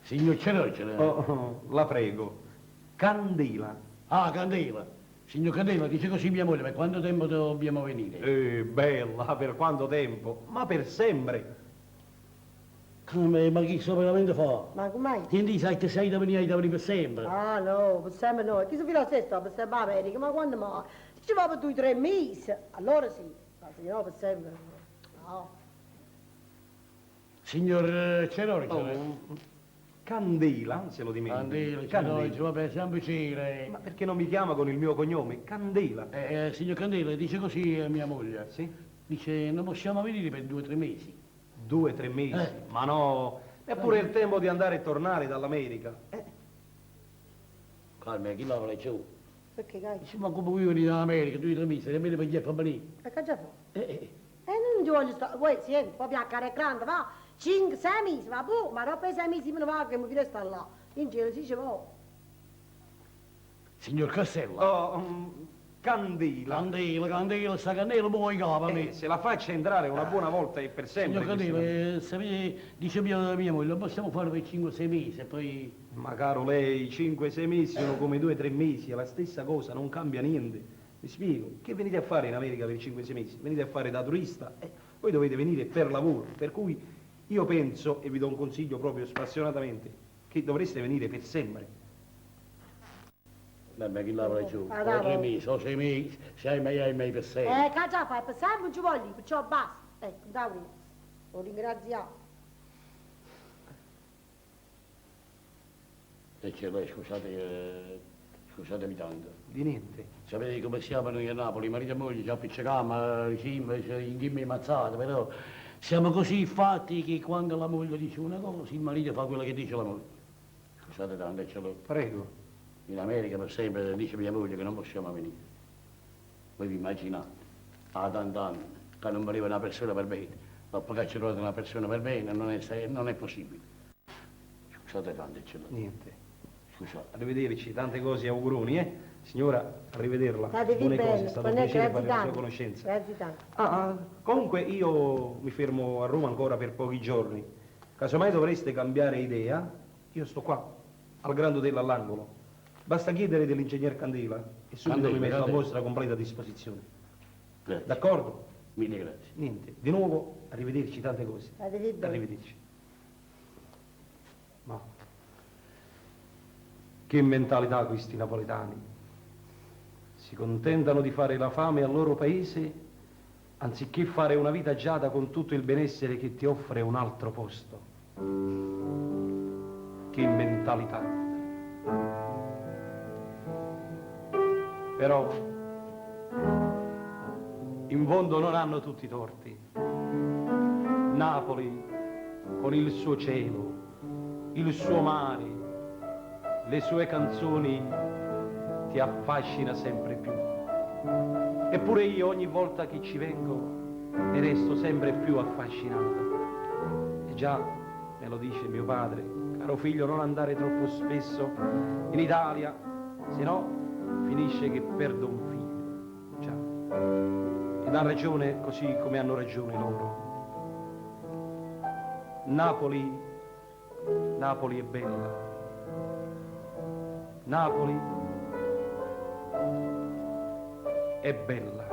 Signor Cerocene. Oh, la prego. Candela. Ah, Candela. Signor Candela, dice così mia moglie, per quanto tempo dobbiamo venire? Bella, per quanto tempo? Ma per sempre. Come, ma chi sta veramente fa? Ma com'è? Senti, sai che sei da venire, hai da venire per sempre. Ah no, per sempre no. Chi si fila se sta per sempre America, ma quando mai? Se ci va per 2 o 3 mesi, allora sì, ma se no per sempre no. Signor Cerocene. Oh, Candela, se lo dimentichi. Candela, Cerocene, vabbè, sempre piacere. Ma perché non mi chiama con il mio cognome? Candela. Signor Candela, dice così mia moglie. Sì? Dice, non possiamo venire per 2 o 3 mesi. 2 o 3 mesi? Ma no, neppure il tempo di andare e tornare dall'America. Calma, chi lavora giù? Perché, cai? Dice, ma come vuoi venire dall'America, 2 o 3 mesi, nemmeno per gli far venire. E che già fa? Non ti voglio stare, vuoi, senti, proprio a cara grande, va, 5, 6 mesi, va, boh, ma dopo 6 mesi me ne va che mi fido stare là. In giro si ci va. Signor Castella. Oh, Candela. Candela, Candela, sta candela muoio in capo a me. Se la faccia entrare una buona volta e per sempre. Signor Candela, se mi dice mia moglie, lo possiamo fare per 5 o 6 mesi e poi... Ma caro lei, 5 o 6 mesi sono come 2 o 3 mesi, è la stessa cosa, non cambia niente. Mi spiego, che venite a fare in America per 5 o 6 mesi? Venite a fare da turista? Voi dovete venire per lavoro, per cui io penso, e vi do un consiglio proprio spassionatamente, che dovreste venire per sempre. Vabbè, chi lavora giù? Ah, O dai, 3 va. mesi, o 6 mesi, 6 mesi, 6 mesi per sempre. Che già fai, per sempre non ci voglio, perciò basta. Ecco, dai, lo ringraziamo. E c'è lei, scusate, scusatemi tanto. Di niente. Sapete come siamo noi a Napoli, marito e moglie ci appiccicamo, diciamo, ci inghimmo in mazzate, però siamo così fatti che quando la moglie dice una cosa, il marito fa quello che dice la moglie. Scusate tanto, ce l'ho. Prego. In America per sempre dice mia moglie che non possiamo venire. Voi vi immaginate, a tant'anni, che non veniva una persona per bene. Dopo che ci trovate una persona per bene non è possibile. Scusate tanto, ce l'ho. Niente. Scusate. Arrivederci, tante cose auguroni, Signora, arrivederla. Statevi Buone bene. cose, è stato un Buone, piacere grazie fare la sua tanto. conoscenza. Grazie tanto. Comunque io mi fermo a Roma ancora per pochi giorni. Casomai dovreste cambiare idea, io sto qua, al Grand Hotel all'angolo. Basta chiedere dell'ingegner Candela e subito Candela, mi metto a Candela. vostra completa disposizione. Grazie. D'accordo? Mille grazie. Niente. Di nuovo, arrivederci, tante cose. Arrivederci. Arrivederci. Ma che mentalità questi napoletani. Si contentano di fare la fame al loro paese anziché fare una vita agiata con tutto il benessere che ti offre un altro posto. Che mentalità. Però in fondo non hanno tutti i torti. Napoli, con il suo cielo, il suo mare, le sue canzoni, ti affascina sempre più. Eppure io ogni volta che ci vengo ne resto sempre più affascinato. E già me lo dice mio padre, caro figlio, non andare troppo spesso in Italia, se no finisce che perdo un figlio. Già. Ed ha ragione così come hanno ragione loro. Napoli, Napoli è bella. Napoli è bella.